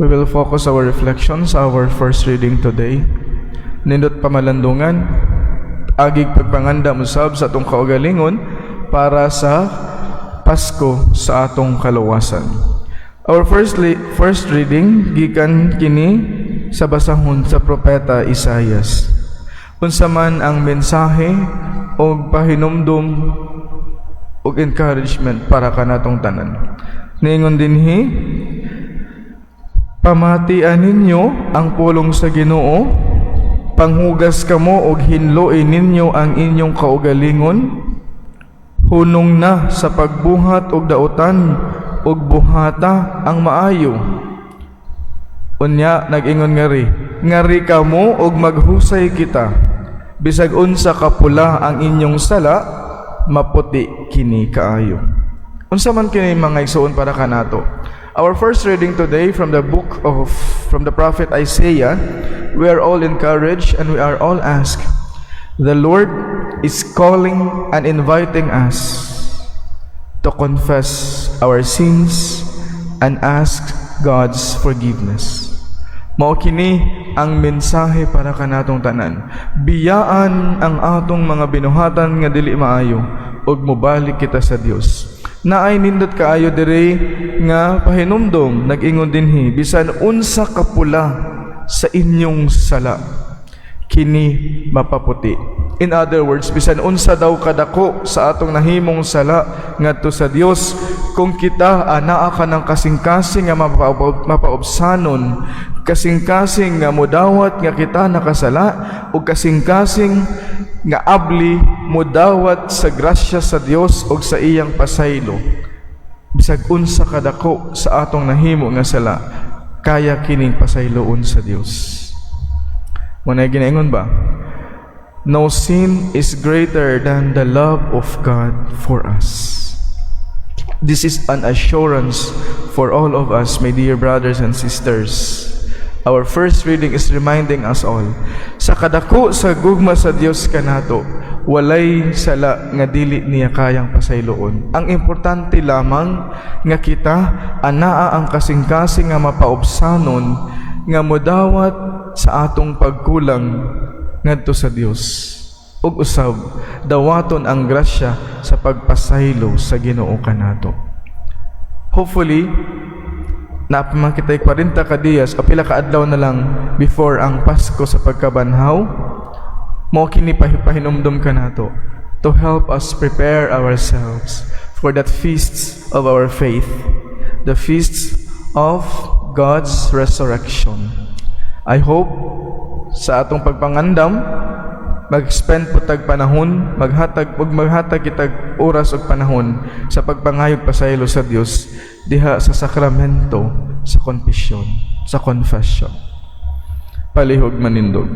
We will focus our reflections, our first reading today. Nindot pamalandungan, agig pagpangandam usab sa atong kaugalingon para sa Pasko sa atong kaluwasan. Our first reading, gikan kini sa basahon sa propeta Isaias. Unsa man ang mensahe og pahinumdum og encouragement para kanatong tanan? Niingon dinhi, "Pamatian ninyo ang pulong sa Ginoo, panghugas kamo og hinloi ninyo ang inyong kaugalingon, hunong na sa pagbuhat og dautan ug buhata ang maayo." Unya nag-ingon ngari, "Ngari kamo og maghusay kita. Bisag unsa kapula ang inyong sala, maputi kini kaayo." Unsa man kini, mga igsuon, para kanato? Our first reading today from the prophet Isaiah, we are all encouraged and we are all asked. The Lord is calling and inviting us to confess our sins and ask God's forgiveness. Mao kini ang mensahe para kanatong tanan. Biyaan ang atong mga binuhatan nga dili maayo ug mobalik kita sa Dios. Naay nindot kaayo diri nga pahinumdom, nag-ingon dinhi, "Bisan unsa kapula sa inyong sala, kini mapaputi." In other words, bisan unsa daw kadako sa atong nahimong sala ngadto sa Dios, kung kita anaa ka ng kasing-kasing nga mapaubsanon, kasing-kasing nga mudawat nga kita nakasala, ug kasing-kasing nga abli mudawat sa grasya sa Dios ug sa iyang pasaylo, bisag unsa kadako sa atong nahimo nga sala, kaya kining pasayloon sa Dios. Mao na ginaingon ba? No sin is greater than the love of God for us. This is an assurance for all of us, my dear brothers and sisters. Our first reading is reminding us all, sa kadako sa gugma sa Dios kanato, walay sala nga dili niya kayang pasayloon. Ang importante lamang nga kita anaa ang kasing-kasing nga mapaubsanon nga modawat sa atong pagkulang ngadto sa Dios. Ug usab dawaton ang grasya sa pagpasaylo sa Ginoo kanato. Hopefully, naa pa man kita'y 40 ka diyas o pila ka adlaw na lang before ang Pasko sa pagkabanhaw, mao kini pahinumdum kanato to help us prepare ourselves for that feasts of our faith, the feasts of God's resurrection. I hope sa atong pagpangandam, mag-spend po tag panahon, maghatag ug maghatag kitag oras ug panahon sa pagpangayog pasaylo sa Dios diha sa sakramento sa konfesyon, sa confession. Palihog manindog.